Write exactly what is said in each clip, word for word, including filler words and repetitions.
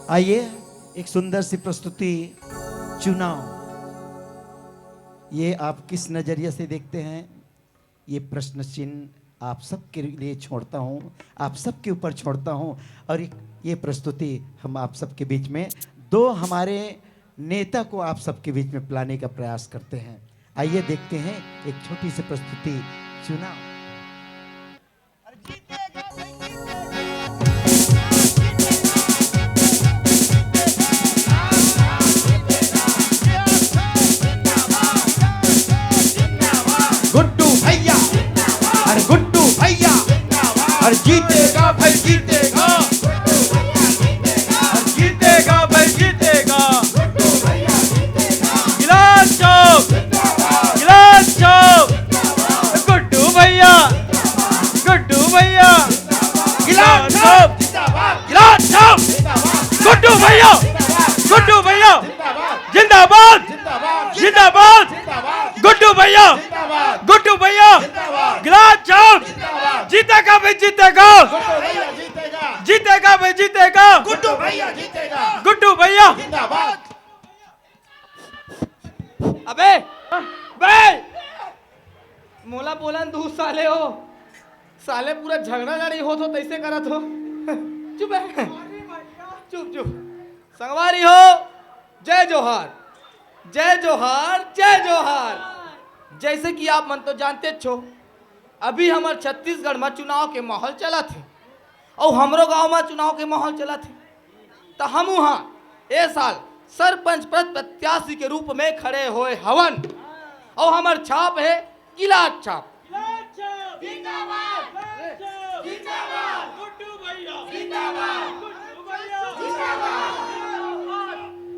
आइए, एक सुंदर सी प्रस्तुति, चुनाव। ये आप किस नजरिए से देखते हैं? ये प्रश्न चिन्ह आप सबके लिए छोड़ता हूँ, आप सबके ऊपर छोड़ता हूँ। और एक, ये प्रस्तुति हम आप सबके बीच में, दो हमारे नेता को आप सबके बीच में पिलाने का प्रयास करते हैं। आइए, देखते हैं एक छोटी सी प्रस्तुति, चुनाव। गुड्डू भैया, अरे गुड्डू भैया, अरे जीतेगा भाई, जीतेगा, अरे जीतेगा भाई, जीतेगा। गिलास चौक, गिलास चौक, गुड्डू भैया, गुड्डू भैया, गिलास चौक, गिलास चौक, गुड्डू भैया, गुड्डू भैया, जिंदाबाद, जिंदाबाद, गुड्डू भैया, गुड्डू भैया, गिलास चौक, जीतेगा भाई, जीतेगा, जीतेगा भाई, जीतेगा, गुड्डू भैया, जीतेगा, गुड्डू भैया। अबे, बे, मोला बोलन दू साले हो, साले पूरा झगड़ा लड़ाई होत हो, तैसे करत हो। चुप है, चुप, चुप। संगवारी हो, जय जोहार, जय जोहार, जय जोहार। जैसे कि आप मन तो जानते छो, अभी हमर छत्तीसगढ़ म चुनाव के माहौल चलत हे, अउ हमरो गांव म चुनाव के माहौल चलत हे। त हमू ह ए साल सरपंच पद प्रत्याशी के रूप में खड़े होए हवन, अउ हमर छाप हे गिलास छाप। जिंदाबाद। जिंदाबाद। गुड्डू भैया। जिंदाबाद। गुड्डू भैया। जिंदाबाद।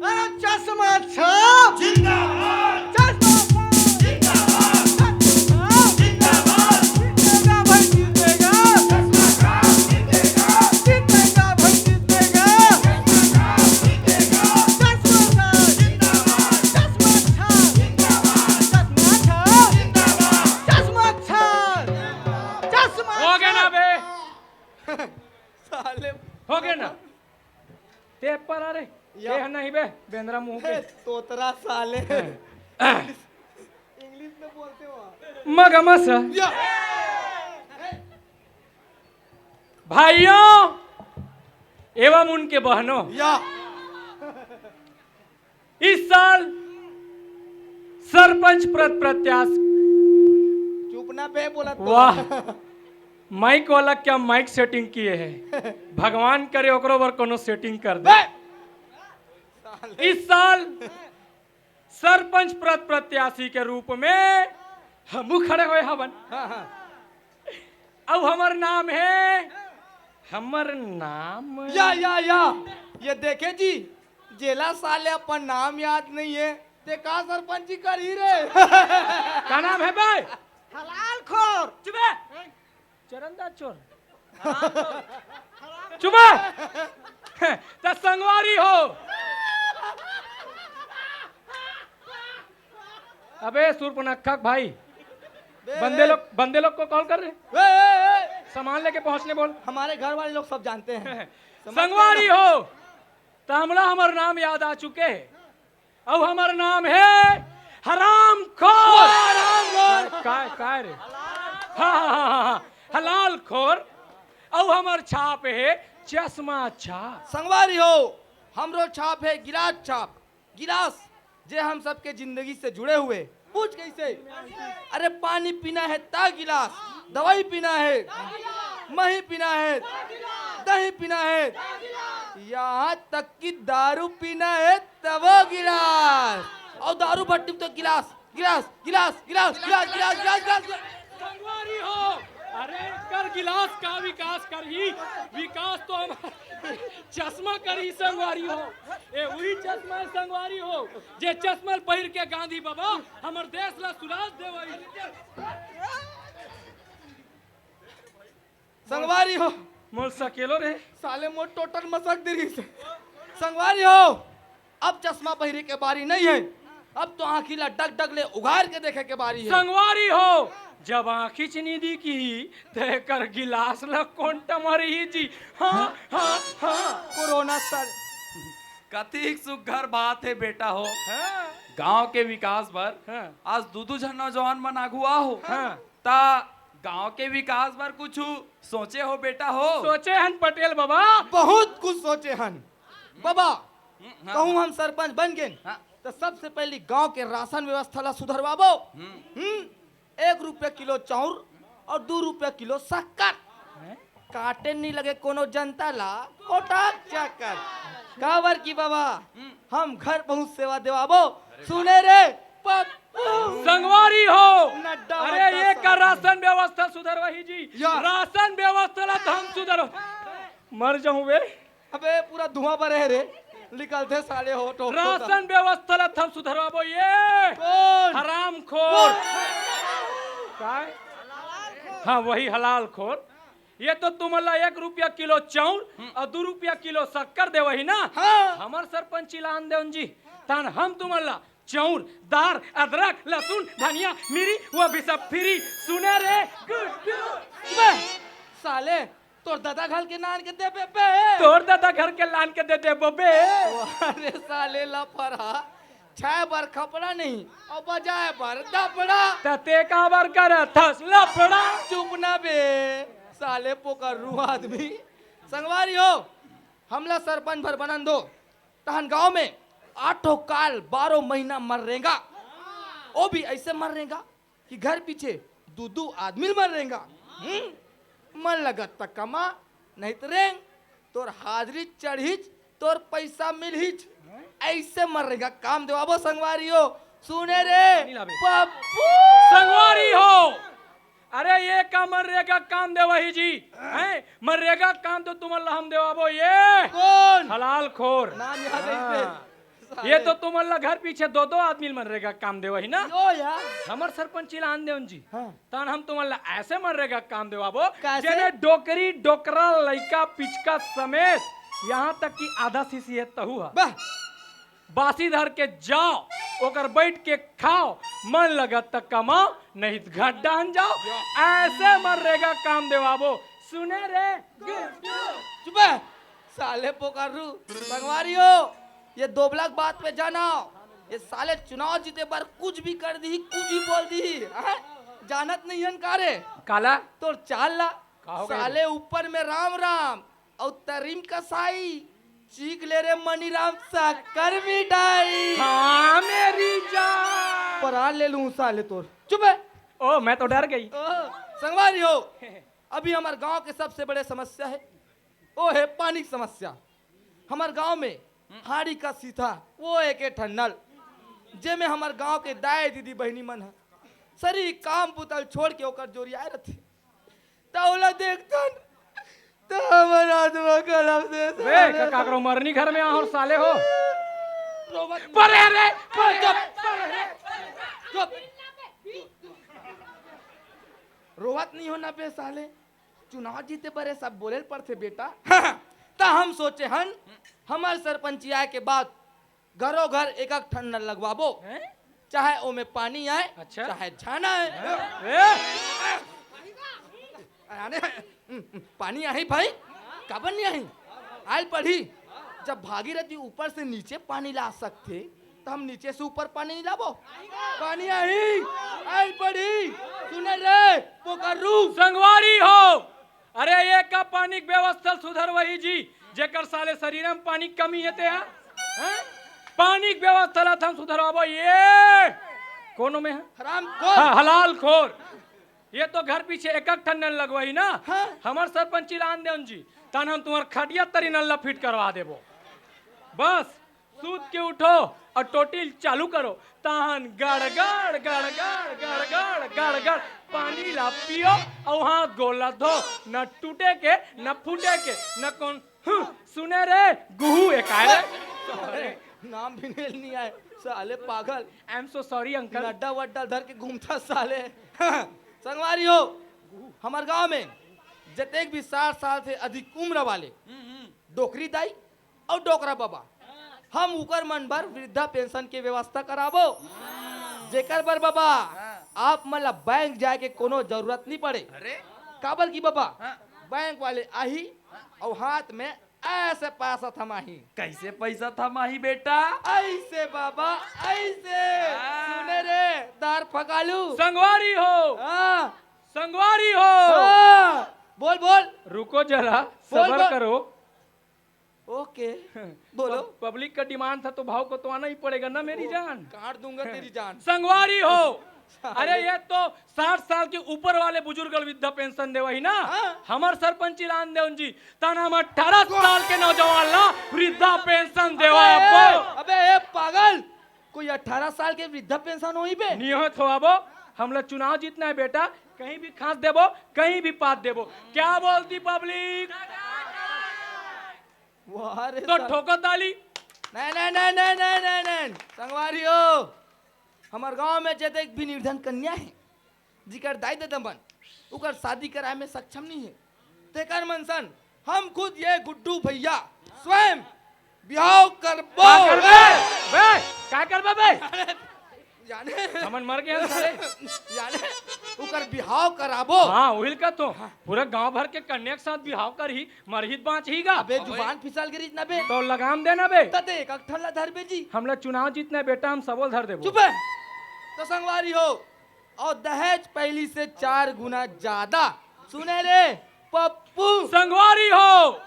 अरे चश्मा छाप। जिंदाबाद। चश्मा छाप। जिंदाबाद। चश्मा छाप। जिंदाबाद। जीतेगा भाई, जीतेगा। चश्मा छाप जीतेगा। जीतेगा भाई, जीतेगा। चश्मा छाप जीतेगा। चश्मा छाप। चश्मा छाप। जिंदाबाद। चश्मा छाप। जिंदाबाद। चश्मा छाप। चश्मा हो गया ना बे? साले। हो गया ना? ते पर आ रे। या। ये है नहीं बे, बेंदरा मुंह के। हे, तोतरा साले। हाँ। इंग्लिश में बोलते हो आप। मगमस। या। भाइयों एवं उनके बहनों, या। इस साल सरपंच पद प्रत्याशी। चुप ना बे, बोला तो। वाह, माइक वाला क्या माइक सेटिंग किए है। भगवान करे ओकरो बर कोनो सेटिंग कर दे। बे! इस साल सरपंच पद प्रत्याशी के रूप में हमू खड़े होए हवन। हाँ, हाँ। अउ हमर नाम है, हमर नाम या, या, या। ये देखे जी, जेला साले अपन नाम याद नहीं है, ते का सरपंची करही रे? का नाम है बे? हलाल खोर। चुप बे। चरंदा चोर। चुप बे। त संगवारी हो। अबे सूर्पनखा भाई, बे, बंदे ए। लोग, बंदे लोग को कॉल कर रहे। ए, ए, ए। सामान लेके पहुंचने बोल। हमारे घर वाले लोग सब जानते हैं। समझ गए संगवारी ना? हो, त हमला हमर नाम याद आ चुके है। अउ हमर नाम है हराम खोर। वाह, हराम खोर। काय, काय रे? हाँ, हाँ, हाँ, हाँ, हाँ। हलाल खोर। अउ हमर छाप है चश्मा छाप। संगवारी हो, हमरो छाप है गिलास छाप। गिलास, जे हम सबके जिंदगी से जुड़े हुए। पूछ कैसे? अरे पानी पीना है त गिलास, दवाई पीना है, मही पीना है, दही पीना है, यहाँ तक कि दारू पीना है तबो गिलास। अउ दारू भट्टी में तो गिलास, गिलास, गिलास, गिलास। संगवारी हो, अरे कर गिलास का विकास करही, विकास तो हम चश्मा करही संगवारी हो। ए उही चश्मा है संगवारी हो, जे चश्मा ल पहिर के गांधी बाबा हमर देश ला सुराज देवई। संगवारी हो। मोर सकेलो रे। साले मोर टोटल मसक दे रही से। संगवारी हो, अब चश्मा पहिरे के बारी नहीं है, अब तो आंखी ला डग डग ले उघार के देखे के बारी है। संगवारी हो, जब आंखी च नी दिखी, त एकर गिलास ला कोन टमरही जी? हाँ, हाँ, हाँ। Corona sir. कतिक सुघर बात हे बेटा हो। हाँ। गांव के विकास बर हाँ। आज दू दू झन नौजवान मन आगू आहो। हाँ। त गांव के विकास बर कुछ सोचे हो बेटा हो? सोचे हन पटेल बाबा। बहुत कुछ सोचे हन बाबा। हम्म, हाँ। कहूँ हम सरपंच बन गेन हाँ। त सबसे पहली गांव के राशन व्यवस्था ला सुधरवाबो। हम्म। हम्म, एक रुपया किलो चाउर अउ दू रुपया किलो शक्कर। हैं? काटे नी लगे कोनो जनता ला कोटा चक्कर। काबर की बाबा, हम्म। हम घर पहुंच सेवा देवाबो। सुने रे पप्पू। संगवारी हो, नड्डा अरे वड्डा ये का साथ में। राशन व्यवस्था सुधरवाही जी। या। राशन व्यवस्था ला तो हम सुधर मर जाऊं बे। अबे पूरा धुआं भरे हे रे, निकलथे साले हो ठोक ठोक। राशन व्यवस्था ला हम सुधरवाबो ये। कौन? हरामखोर। कौन? काय? हाँ, वही हलालखोर। ये तो तुमन ला एक रुपया किलो चाउर अउ दू रुपया किलो शक्कर देवही ना। हाँ। हमर सरपंची ला आन देवन जी, तहन हम तुमन ला चाउर, दार, अदरक, लहसुन, धनिया, मिरी, वो भी सब फ्री। सुने रे गुड्डू। बे, साले, तोर ददा घर के लान के देबे बे। तोर ददा घर के लान के दे देबो बे। अरे साले लफड़ा, छाय बर खपड़ा नहीं अउ बजाय बर दफड़ा। त ते काबर करत हस लफड़ा? चुप ना बे, साले पोकरू आदमी। संगवारी हो, हमला सरपंच भर बनन दो। तहन गांव में आठों काल बारह महीना मनरेगा, वो भी ऐसे मनरेगा कि घर पीछे दू दू आदमी मनरेगा। हम्म? मन लगत त कमा, नहीं त रेंग। तोर हाजिरी चढ़ीच, तोर पैसा मिलहीच। ऐसे मनरेगा काम देवाबो संगवारी हो। सुने रे पानी लाबे। पप्पू। संगवारी हो, अरे ये का मनरेगा काम देवही जी? हैं? मनरेगा काम तो तुमन ला हम देवाबो ये। कौन? हलालखोर। नाम याद है इसे। हाँ। साले। ये तो तुमन ला घर पीछे दो दो आदमी मनरेगा काम देवही ना। यो यार। हमर सरपंची ला आन देवन जी। हाँ। तहन हम तुमन ला ऐसे मनरेगा काम देवाबो, कैसे? जेमे डोकरी, डोकरा, लइका, पिचका समेत यहाँ तक कि आधा शीशी हे तहू ह। वाह। बासी धर के जाओ, ओकर बैठ के खाओ, मन लगत त कमाओ, नहीं त घर डाहन जाओ। ऐसे मनरेगा काम देवाबो। सुने रे गुड्डू। चुप है, साले पोकरू, संगवारी हो, ये दोबला के बात पे जाना। ये साले चुनाव जीते बर कुछ भी कर दी, कुछ भी बोल दी, हैं? जानत नहीं हन का रे? काला? तोर चाल ला। का हो गया? साले ऊपर में राम राम, अउ तरी म कसाई, चीख ले रे मनीराम शक्कर मिठाई। हाँ, मेरी जान। परान ले लूं साले तोर। चुप है। ओ, मैं तो डर गई। ओ, संगवारी हो, अभी हमर गांव के सबसे बड़े समस्या हे, वो हे पानी के समस्या। हमर गांव में हाड़ी का सीथा, वो एक ठन नल, जेमे हमर गांव के दाई दीदी बहिनी मन ह सरी काम बुता ल छोड़ के ओकर जोरियाए रथे। त ओला देखथन, त हमर आत्मा कलप से बे, साले। का काकरो मरनी घर में आहो साले हो। रोवत परे रे, परे रे, परे रे। चुप। रोवत नहीं होना बे साले, चुनाव जीते बरे सब बोले ल पड़थे बेटा। त हम सोचे हन, हमर सरपंची आए के बाद घरो घर एक एक ठन नल लगवाबो। हैं? चाहे ओमे पानी आए, अच्छा। चाहे झन आए। हैं? ए! अरे, पानी आही भाई, काबर नहीं आही? आइल पड़ी। जब भागीरथी ऊपर से नीचे पानी ला सकथे, त हम नीचे से ऊपर पानी नहीं लाबो? पानी आही, आइल पड़ी। सुने रे, पोकरू। संगवारी हो, अरे ये का पानी के व्यवस्था सुधरवाही जी, जेकर साले शरीर में पानी के कमी हे ते ह? हैं? पानी के व्यवस्था ला हम सुधरवाबो ये। कोनो में है? हराम खोर। हाँ, हलालखोर। ये तो घर पीछे एक एक ठन नल लगवाही ना। हाँ। हमर सरपंची ला आन देवन जी, तहन हम तुम्हर खटिया तरी नल ला फिट करवा देबो। बस, सूत के उठो अउ टोटी ल चालू करो, तहन गड़गड़, गड़गड़, गड़गड़, गड़गड़ पानी ला पियो अउ हाथ गोड़ ला धो, न टूटे के, न फूटे के, न कोन, हम्म, सुने रे, गुहू एक आए रे। अरे, नाम भी नहीं आए, साले पागल। I am so sorry, uncle। Nadda वड्डा धर के घूमता साले। संगवारी हो, हमर गांव में जतेक भी साठ साल से अधिक उम्र वाले हम्म, हम्म। डोकरी दाई अउ डोकरा बाबा, हम उकर मन बर वृद्धा पेंशन के व्यवस्था कराबो, जेकर बर बाबा, हाँ। आप मन ला बैंक जाए के कोनो जरूरत नहीं पड़े। अरे? काबर की बाबा, हाँ। बैंक वाले आही अउ हाथ में ऐसे पैसा थमाही। कैसे पैसा थमाही बेटा? ऐसे बाबा, ऐसे। हाँ। सुने रे, दार फकालू। संगवारी हो। हाँ। संगवारी हो। हाँ। बोल, बोल। रुको जरा, बोल, सबर बोल। करो। ओके। बोलो। पब-, पब्लिक का डिमांड था तो भाव को तो आना ही पड़ेगा ना मेरी जान। काट दूंगा तेरी जान। संगवारी हो। अरे ये तो साठ साल के ऊपर वाले बुजुर्ग ल वृद्धा पेंशन देवा ही ना। हाँ। हमर सरपंच लान देवन जी, तना हम अठारह साल के नौजवान ला वृद्धा पेंशन देवा अबे, अब्बो। अबे ए पागल, कोई अठारह साल के वृद्धा पेंशन होही बे? नहीं हो थो अबो, हमला चुनाव जीतना है बेटा, कहीं भी खांस देबो, कहीं भी पाद देबो। क्या बोलती पब्लिक? वाह रे तो साला। ठोको ताली। नहीं, नहीं, नहीं, नहीं, नहीं, नहीं, नहीं। संगवारी हो, हमर गांव में जतेक भी निर्धन कन्या है, जिकर दाई ददा मन उकर शादी कराए में सक्षम नहीं है, तेकर मन सन हम खुद ये गुड्डू भैया स्वयं बिहाव करबो। का करबे? बे, का करबे बे? अरे, जाने। हमन मर गए हैं साले। जाने, उकर बिहाव कराबो। हाँ, उहिल का तो। पूरा गांव भर के कन्या के साथ बिहाव करही, मरही त बांचही गा। अबे, जुबान फिसल गिरी ना बे। तो लगाम देना बे। त देख, एक ठन ला धरबे जी। हमला चुनाव जीतना है बेटा, हम सबो ल धर देबो। चुप है। तो संगवारी हो, और दहेज पहली से चार गुना ज्यादा। सुने रे पप्पू। संगवारी हो,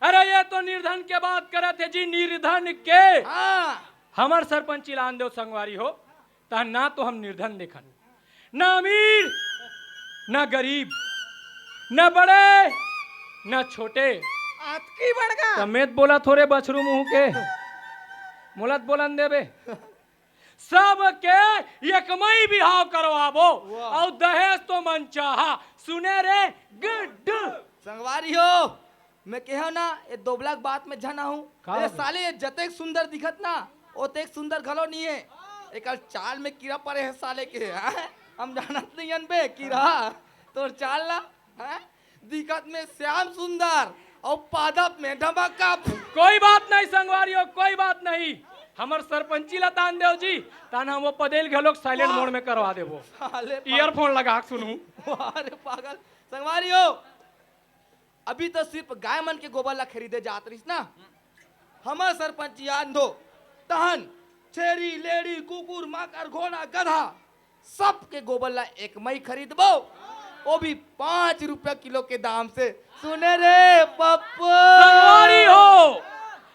अरे ये तो निर्धन के बात करत हे जी, निर्धन के। हाँ। हमर सरपंच लान देव संगवारी हो, त ना तो हम निर्धन देखन, ना अमीर, ना गरीब, ना बड़े, ना छोटे। अतकी बड़का। समेत बोला थोरे बछरू मुंह के, मोला त बोलन देबे। सबके एकमई बिहाव करवाबो। वाह। अउ दहेज तो मन चाहा। सुने रे गुड्डू। संगवारी हो, मैं कहेंव ना, ये दोबला के बात में झन आहूं। का अरे हो? साले, ये जतेक सुंदर दिखत ना, ओतेक सुंदर घलो नहीं है। एकर चाल में कीरा परे है साले के, हैं? हम जानत नहीं हन बे, कीरा। तोर चाल ला, हैं? दिखत में श्याम सुंदर अउ पादप में धमाका। कोई बात नहीं संगवारी हो, कोई बात नहीं। हमर सरपंची ला तान देव जी, तान हम वो पदेल घलोक silent mode में करवा देबो। साले पागल। Earphone लगा के सुनू। वाह रे पागल। संगवारी हो, अभी तो सिर्फ गाय मन के गोबर ला खरीदे जात रहिस ना, हमर सरपंच याद हो, तहन छेरी, लेड़ी, कुकुर, माकर, घोड़ा, गधा, सबके गोबर ला एकमई खरीदबो, वो भी पाँच रुपया किलो के दाम से। सुने रे पप्पू। संगवारी हो,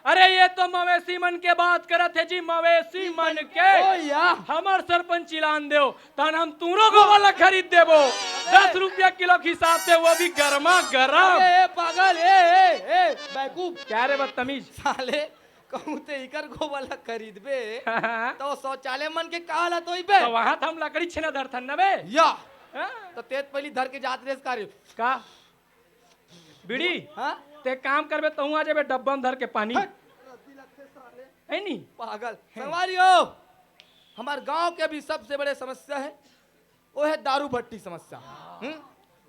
अरे ये तो मवेशी मन के बात करत हे जी, मवेशी मन के। ओ या। हमर सरपंच लान देव, तहन हम तुंहरो गोबर ला खरीद देबो, दस रुपया किलो के हिसाब से, वो भी गरमा गरम। अरे ए पागल, ए, ए, ए, बेवकूफ। क्या रे बदतमीज? साले, कहूं ते इकर गोबर ला खरीदबे, हाँ, हाँ। तो शौचालय मन के का हालत होई बे? तो वहां तो हम लकड़ी छेना धरथन ना बे। या। हाँ? तो तेत पहली धर के जात रेस का रे। का? बीड़ी? हाँ? ते काम करबे, तहूं आ जाबे डब्बा में धर के पानी। हट। है नी? पागल। हैं। संगवारी हो, हमर गांव के अभी सबसे बड़े समस्या है, वो है दारू भट्टी समस्या। हम्म?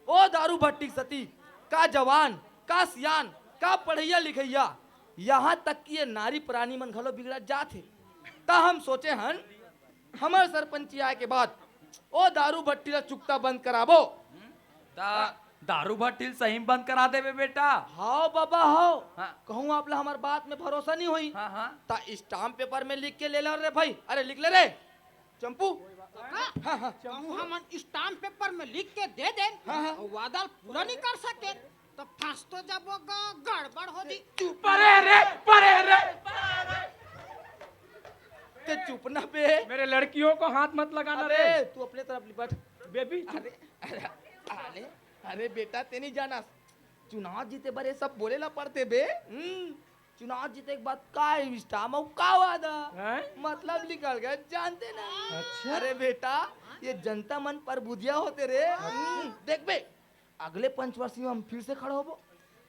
वो दारू भट्टी के सती का जवान, का सियान, का पढ़ैया लिखैया, यहां तक कि ये नारी प्राणी मन घलो बिगड़त जात हे। त हम सोचे हन, हमर सरपंची आए के बाद ओ दारू भट्टी ला चुकता बंद कराबो। त दारू भट्टी ल सही म बंद करा देबे बेटा। हाव बाबा, हाव। हाँ। कहूं आप ला हमर बात में भरोसा नहीं होई, हाँ, हाँ। त stamp paper में लिख के ले लो रे भाई। अरे लिख ले रे चंपू। काका, हाँ, हाँ। कहूं हमन stamp paper में लिख के दे देन, हाँ, हाँ। अउ वादा ल पूरा नहीं कर सके, त फंस तो जाबो गा, गड़बड़ हो जी। चुप। परे रे, परे रे। ते चुप ना बे। मेरे लड़कियों को हाथ मत लगाना अबे, रे। तू अपने तरफ निपट। बेबी, चुप। अरे, अरे, अरे, अरे बेटा, ते नहीं जाना, चुनाव जीते बर ये सब बोले ला पड़ते बे। हम्म, चुनाव जीते के बाद का stamp अउ का वादा? हैं? मतलब निकल गए, जानते ना। अच्छा। अरे बेटा, ये जनता मन परबुधिया होते रे। अच्छा। हम्म, देख बे, अगले पंचवर्षी में हम फिर से खड़ा होबो,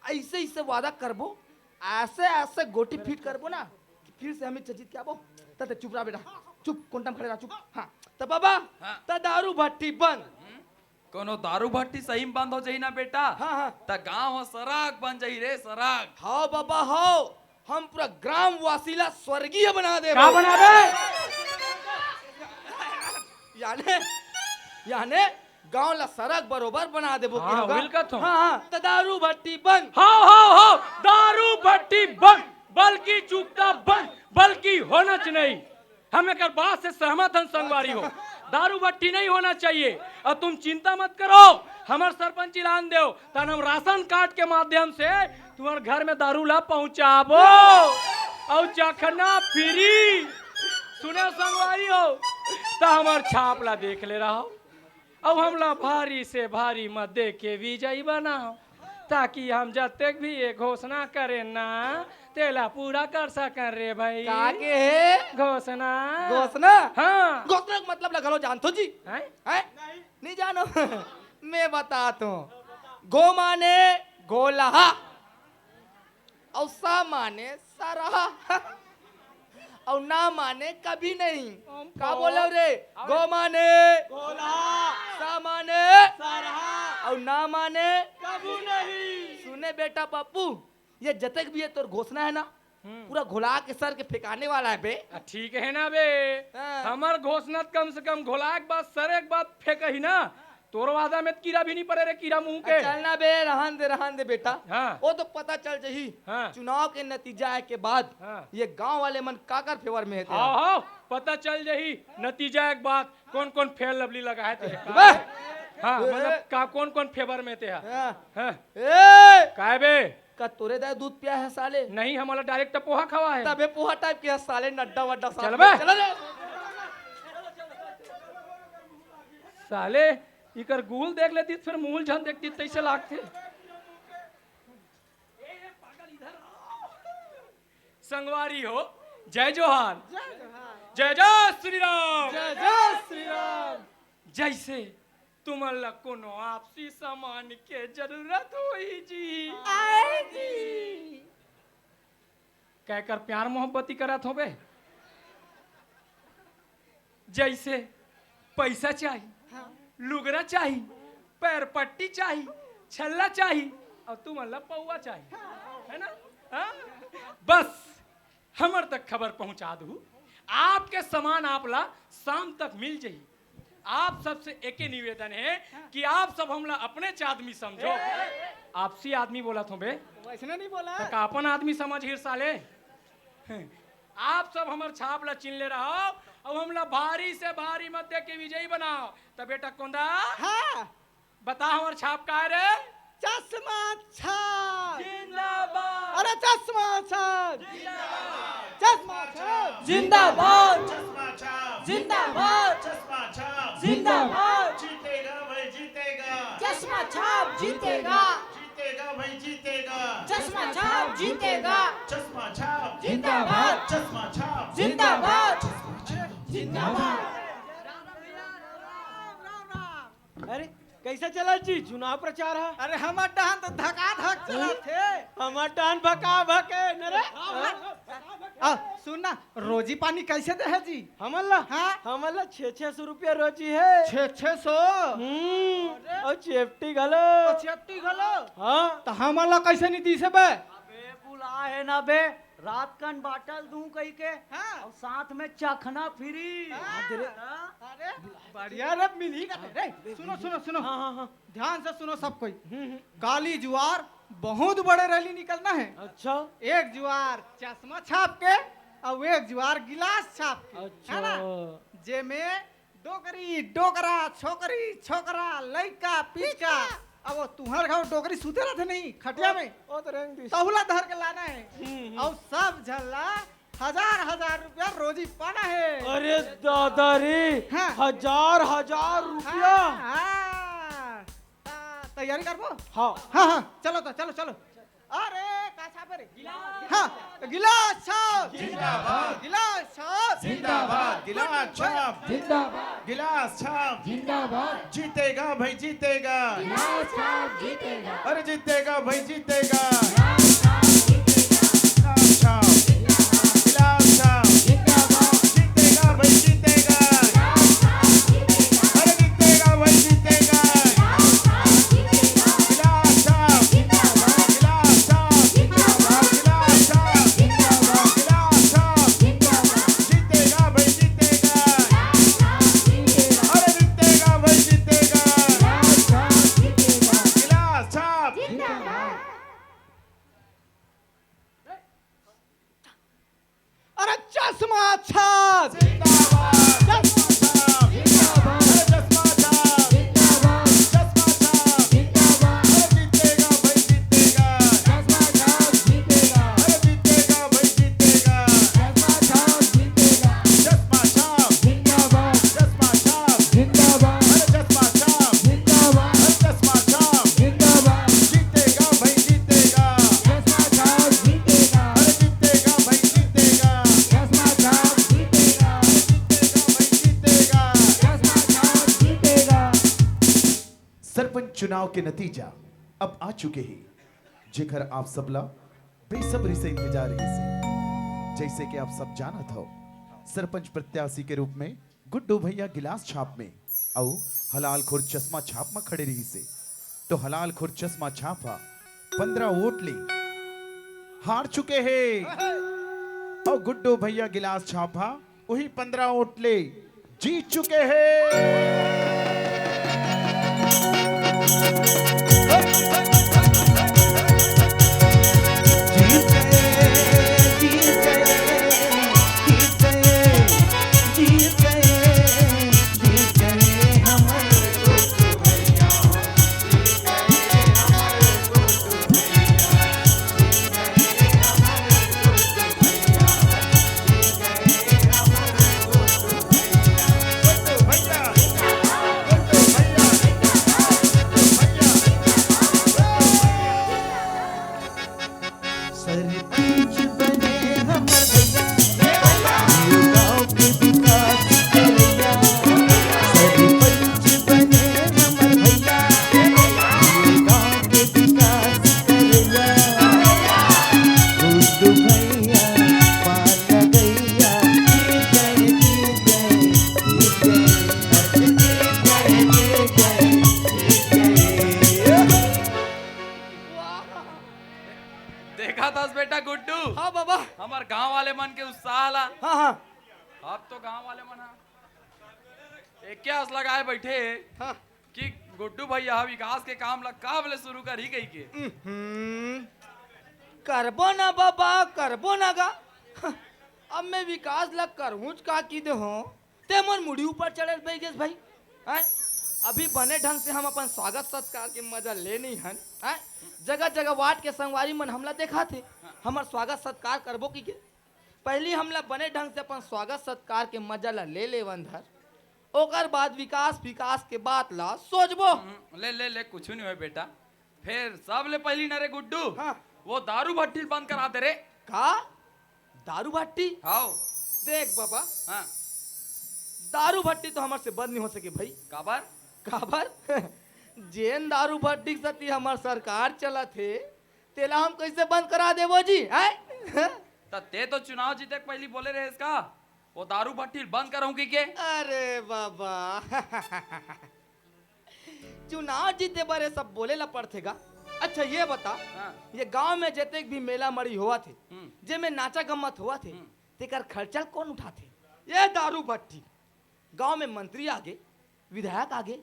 ऐसे, ऐसे वादा करबो, ऐसे, ऐसे गोटी फिट करबो ना कि फिर से हम ही जीत के आबो। त ते चुप रहा बेटा, चुप, कोंटा में खड़े रहा, चुप। हाँ, त बाबा, हाँ। त दारू भट्टी बंद। हम्म? कोनो दारू भट्टी सही में बंद हो जाही ना बेटा, हाँ, हाँ। त गांव ह सराग बन जाही रे, सराग। हाव बाबा, हाव। हम पूरा ग्रामवासी ला स्वर्गीय बना देबो। का बनाबे? याने, याने गांव ला सड़क बरोबर बना देबो हाँ, कहे का? उहिल कथों। हाँ, हाँ, त दारू भट्टी बंद। हाँ, हाँ, हाँ, दारू भट्टी बंद, बल्कि चुकता बंद, बल्कि होना च नहीं। हम एकर बात से सहमत हन संगवारी हो, दारू भट्टी नहीं होना चाहिए। और तुम चिंता मत करो, हमर सरपंच ऐलान देव, तहन हम राशन कार्ड के माध्यम से तुम्हर घर में दारू ला पहुंचाबो, और चखना फ्री। सुने संगवारी हो, त हमर छाप ला देख ले रहो। अउ हमला भारी से भारी मत दे के विजयी बनाओ, ताकि हम जतेक भी ये घोषणा करेन ना, तेला पूरा कर सकन रे भाई। का के हे? घोषणा। घोषणा? हाँ। घोषणा के मतलब ला घलो जानथो जी? हैं? हैं? नहीं जानो। मैं बताथों। गो माने गोलहा। अउ सा माने सरहा। अउ ना माने कभी नहीं। हम का को बोले रे? अबे गो माने गोला। सा माने सरहा। अउ ना माने कभी नहीं। सुने बेटा पप्पू, ये जतक भी ये तोर घोषणा है ना, हम्म। पूरा घोला के सर के फेंकाने वाला है बे। आ, ठीक है ना बे? हाँ। हमर घोषणा त कम से कम घोला के बाद, सर एक बात फेंकही ना, तोर वादा में त कीरा भी नहीं पड़े रे, कीरा मुंह के। चल ना बे, रहन दे, रहन दे बेटा। हाँ। वो तो पता चल जही। हाँ। चुनाव के नतीजा आए के बाद हाँ। ये गांव वाले मन काकर फेवर में हे तेरा। हाँ, हाँ, पता चल जही नतीजा एक बात, कौन कौन फेयर लवली लगा है तेरे बे! हाँ, ए! मतलब का, कौन कौन फेवर में ते हा? हाँ। हाँ। ए! काय बे? का तोरे दाय दूध पिया है साले? नहीं, हमला डायरेक्ट पोहा खवा है। तबे पोहा टाइप के है साले, नड्डा वड्डा साथ चल में। बे। चल रे। साले, इकर गुल देख लेती, फिर मूल झन देखती, तैसे लागथे। संगवारी हो, जय जोहार। जय जोहार। जय जय श्री राम। जय जय श्री राम। जैसे तुमन ला कोनो आपसी सामान के जरूरत होही जी। आए जी। कहकर प्यार मोहब्बती करत होबे। जैसे पैसा चाही, हाँ। लुगरा चाही, पैर पट्टी चाही, छल्ला चाही, अउ तुमन ला पौवा चाही, है ना? हाँ? बस हमर तक खबर पहुंचा दू, आपके सामान आप ला शाम तक मिल जाही। आप सबसे एके निवेदन है कि आप सब हमला अपने च आदमी समझो। आपसी आदमी बोलत हों बे। वैसने नहीं बोला। त का अपन आदमी समझ हिर साले? आप सब हमर छाप ला चिन्ह ले रहो, अउ हमला भारी से भारी मत दे के विजयी बनाओ। त बेटा कोंदा, हाँ। बता हमर छाप का है रे? चश्मा छाप। जिंदाबाद। अरे चश्मा छाप। जिंदाबाद। चश्मा छाप। जिंदाबाद। चश्मा छाप। जिंदाबाद। चश्मा छाप। जिंदाबाद। जीतेगा भाई, जीतेगा। चश्मा छाप जीतेगा। जीतेगा भाई, जीतेगा। चश्मा छाप जीतेगा। चश्मा छाप। जिंदाबाद। चश्मा छाप। जिंदाबाद। चश्मा छाप। जिंदाबाद। अरे, कैसे चलत जी चुनाव प्रचार ह? अरे, हमर डहन तो धकाधक चलत हे। हमर डहन भका भके न रे। आ, सुन ना, रोजी पानी कैसे दे है जी? हमन ला? हाँ। हमन ला छह छह सौ रुपया रोजी है। छह छह सौ? हम्म, अरे। अउ चेपटी घलो। अउ चेपटी घलो? हाँ। त हमन ला कैसे नहीं दीसे बे? अबे, बुला है ना बे। रात कन बाटल दूं कही के, हाँ। अउ साथ में चखना फ्री। हाँ। हाँ। अरे, बढ़िया रे, मिलही का रे। सुनो, सुनो, सुनो। हाँ, हाँ, हाँ। ध्यान से सुनो सब कोई। हम्म, हम्म। काली जुआर बहुत बड़े रैली निकलना है। अच्छा। एक जुआर चश्मा छाप के, अउ एक जुआर गिलास छाप के, अच्छा। है ना? जेमे डोकरी, डोकरा, छोकरी, छोकरा, लइका, पिचका। अब वो तुंहर घाव डोकरी सुते रथे नहीं, खटिया में। ओ तो रेंग दिस। तहुला धर के लाना है। हम्म, हम्म। अउ सब झन ला हजार हजार रुपया रोजी पाना है। अरे दादा रे, हाँ। हजार हजार रुपया। हाँ, हाँ। आ, तैयारी करबो? हाँ। हाँ, हाँ, चलो तो, चलो, चलो। अरे, का छाप रे? हाँ, गिलास छाप। जिंदाबाद। गिलास छाप। जिंदाबाद। गिलास छाप। जिंदाबाद। गिलास छाप। जिंदाबाद। जीतेगा भाई, जीतेगा। गिलास छाप जीतेगा। अरे, जीतेगा भाई, जीतेगा। गिलास छाप जीतेगा। गिलास छाप। गिलास छाप। जिंदाबाद। जीतेगा भाई, जीतेगा। गिलास छाप जीतेगा। अरे, जीतेगा भाई, जीतेगा। गिलास छाप जीतेगा। गिलास छाप। जिंदाबाद। गिलास छाप। जिंदाबाद। गिलास छाप। जिंदाबाद। गिलास छाप। जिंदाबाद। जीतेगा भाई, जीतेगा। गिलास छाप जीतेगा। अरे जीतेगा भाई, जीतेगा। छाप। जिंदाबाद। चश्मा छाप। जिंदाबाद। अरे चश्मा छाप। जिंदाबाद। चश्मा छाप। जिंदाबाद। अरे जीतेगा भाई, जीतेगा। चश्मा छाप जीतेगा। अरे जीतेगा भाई, जीतेगा। चश्मा छाप जीतेगा। चश्मा छाप। जिंदाबाद। चश्मा छाप। जिंदाबाद। अरे चश्मा छाप। जिंदाबाद। अरे चश्मा छाप। जिंदाबाद। जीतेगा भाई, जीतेगा। चश्मा छाप जीतेगा। अरे जीतेगा भाई, जीतेगा। चश्मा छाप जीतेगा। अरे जीतेगा भाई, जीतेगा। चश्मा छाप जीतेगा। सरपंच चुनाव के नतीजा अब आ चुके हे, जेकर आप सबला बेसब्री से इंतजार रहिस हे। जइसे कि आप सब जानत हव, सरपंच प्रत्याशी के रूप में गुड्डू भैया गिलास छाप में अउ हलालखोर चश्मा छाप म खड़े रहिस हे, तो हलालखोर चश्मा छाप ह पंद्रह वोट ले हार चुके हे, अउ गुड्डू भैया गिलास छाप ह उही पंद्रह वोट ले जीत चुके हे। देखा थस बेटा गुड्डू, हाँ बाबा। हमर गांव वाले मन के उत्साह ला। हाँ, हाँ। अब तो गांव वाले मन ह एके आस लगाए बैठे हे हाँ। कि गुड्डू भैया ह विकास के काम ला कब ले शुरू करही कहिके। हम्म, करबो ना बाबा, करबो ना गा। अब मैं विकास ला करहूँच का की दे हो, ते मोर मुड़ी ऊपर चढ़े बइगेस भाई। हैं? अभी बने ढंग से हम अपन स्वागत सत्कार के मजा ले नहीं हन। हैं? जगह जगह वार्ड के संगवारी मन हमला देखाथे, हमर स्वागत सत्कार करबो कहिके। पहिली हमला बने ढंग से अपन स्वागत सत्कार के मजा ला ले लेवन धर, ओकर बाद विकास विकास के बात ला सोचबो। हम्म, ले ले ले, कुछ नहीं होय बेटा। फेर सबले पहिली न रे गुड्डू, हाँ। वो दारू भट्टी ल बंद करा दे रे। का? दारू भट्टी? हाव। देख बाबा, हाँ। दारू भट्टी तो हमर से बंद नहीं हो सके भाई। काबर? काबर? जेन दारू भट्टी के सेती हमर सरकार चलत हे, तेला हम कइसे बंद करा देबो जी, हैं? त ते तो चुनाव जीते के पहिली बोले रहेस का, वो दारू भट्टी ल बंद करहूं कहिके? अरे बाबा, चुनाव जीते बर ये सब बोले ला पड़थे गा। अच्छा ये बता, हाँ। ये गांव में जतेक भी मेला मड़ी होवत हे, हम्म। जेमे नाचा गम्मत होवत हे, हम्म। तेकर खर्चा ल कोन उठाथे? ये दारू भट्टी। गांव में मंत्री आगे, विधायक आगे,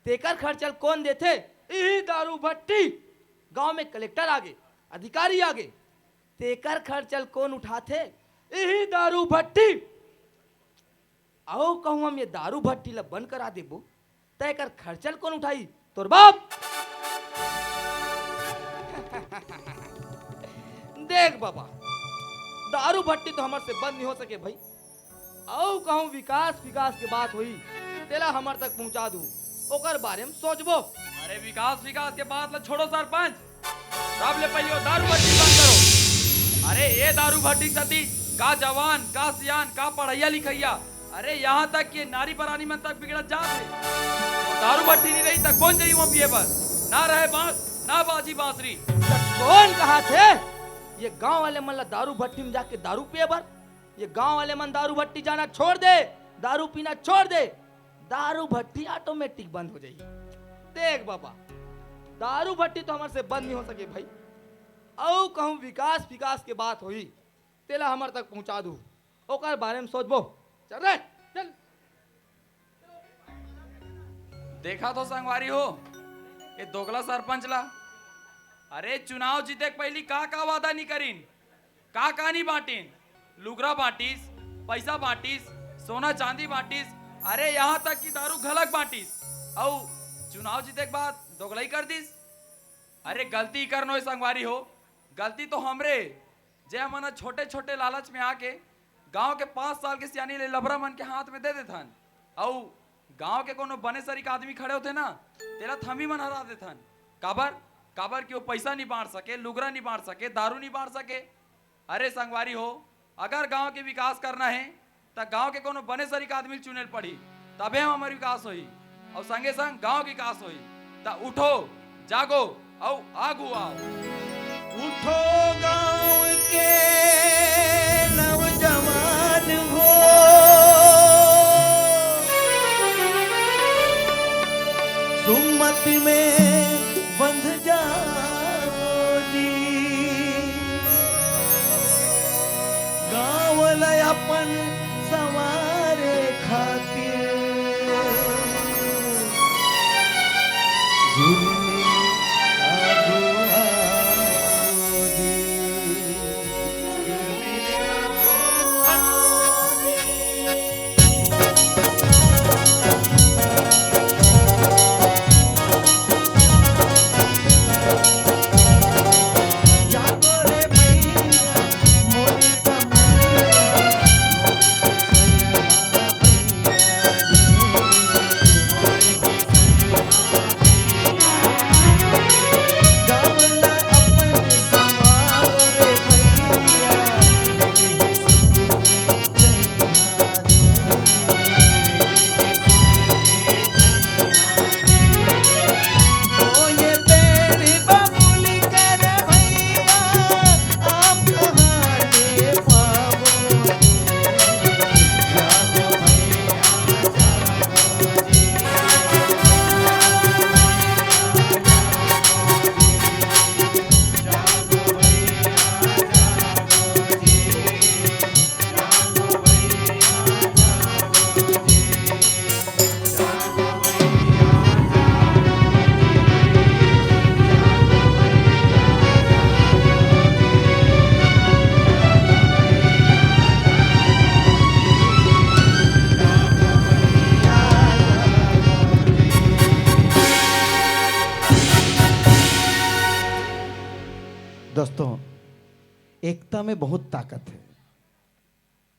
तेकर खर्चा ल कोन देथे? इही दारू भट्टी। गांव में कलेक्टर आगे, अधिकारी आगे, तेकर खर्चा ल कोन उठाथे? इही दारू भट्टी। अउ कहूं हम ये दारू भट्टी ल बंद करा देबो, त एकर खर्चा ल कोन उठाही? तोर बाप। देख बाबा, दारू भट्टी तो हमर से बंद नहीं हो सके भाई। अउ कहूं विकास विकास के बात होई, तेला हमर तक पहुंचा दू, ओकर बारे में सोचबो। अरे विकास विकास के बात ला छोड़ो सरपंच, सबले पहिली वो दारू भट्टी बंद करो। अरे ये दारू भट्टी के सेती का जवान, का सियान, का पढ़इया लिखइया, अरे यहाँ तक कि नारी परानी मन तक बिगड़त जात हे। दारू भट्टी नहीं रही त कोन जाही वहाँ पिए बर? ना रहे बांस, ना बाजी बांसुरी। त कोन कहाथे ये गांव वाले मन ला दारू भट्टी में जाके दारू पिए बर? ये गांव वाले मन दारू भट्टी जाना छोड़ दे, दारू पीना छोड़ दे, दारू भट्टी ऑटोमेटिक बंद हो जाही। देख बाबा, दारू भट्टी तो हमर से बंद नहीं हो सके भाई। अउ कहूं विकास विकास के बात होई, तेला हमर तक पहुंचा दू, ओकर बारे में सोचबो। चल रे, चल। देखा तो संगवारी हो, ये दोगला सरपंच ला। अरे चुनाव जीते के पहिली का का वादा नहीं करिन, का का नहीं बांटिन, लुगरा बांटिस, पैसा बांटिस, सोना चांदी बांटिस, अरे यहाँ तक कि दारू घलक बांटिस, अउ चुनाव जीते के बाद दोगलई कर दिस। अरे गलती कर नोय संगवारी हो, गलती तो हमरे, जे हमन ह छोटे छोटे लालच में आके गांव के पाँच साल के सियानी ले लबरा मन के हाथ में दे देथन, अउ गांव के कोनो बने सरीक आदमी खड़े होथे ना, तेला थमी मन हरा देथन। काबर? काबर कि वो पैसा नहीं बांट सके, लुगरा नहीं बांट सके, दारू नहीं बांट सके। अरे संगवारी हो, अगर गांव के विकास करना हे, त गांव के कोनो बने सरीक आदमी ल चुने ल पड़ही, तभे हमर विकास होही, अउ संगे संग गांव के विकास होही। त उठो, जागो, अउ आगू आओ। उठो गांव के नौजवान हो, सुमत में बंध जाओ जी। गांव ल अपन संवारे खातिर जुलमी आगू आओ जी। दोस्तों, एकता में बहुत ताकत है।